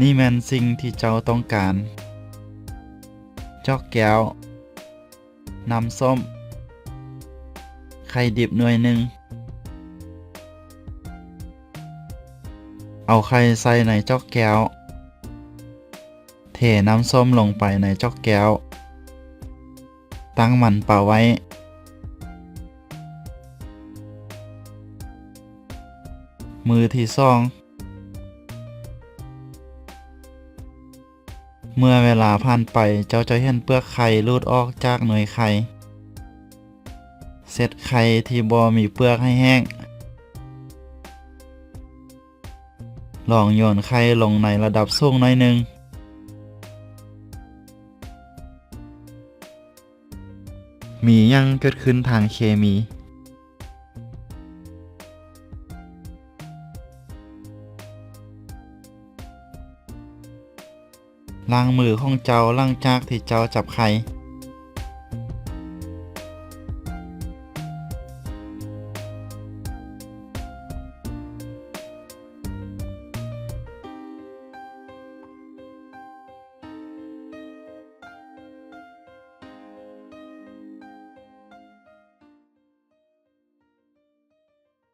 ນີ້ແມ່ນສິ່ງທີ່ເຈົ້າຕ້ອງການ. ຈອກແກ້ວ, ນ້ຳສົ້ມ, ໄຂ່ດິບໜ່ວຍໜຶ່ງ. ເອົາໄຂ່ໃສ່ໃນຈອກແກ້ວ. ເທນ້ຳສົ້ມລົງໄປໃນຈອກແກ້ວ. ຕັ້ງມັນປະໄວ້. ມື້ທີສອງ. ເມື່ອເວລາຜ່ານໄປ, ເຈົ້າຈະເຫັນເປືອກໄຂ່ຫຼຸດອອກຈາກໜ່ວຍໄຂ່. ເຊັດໄຂ່ທີ່ບໍ່ມີເປືອກໃຫ້ແຫ້ງ. ລອງໂຍນໄຂ່ລົງໃນລະດັບສູງໜ້ອຍໜຶ່ງ. ມີຫຍັງເກີດຂຶ້ນທາງເຄມີ? ລ້າງມືຂອງເຈົ້າຫຼັງຈາກທີ່ເຈົ້າຈັບໄຂ່.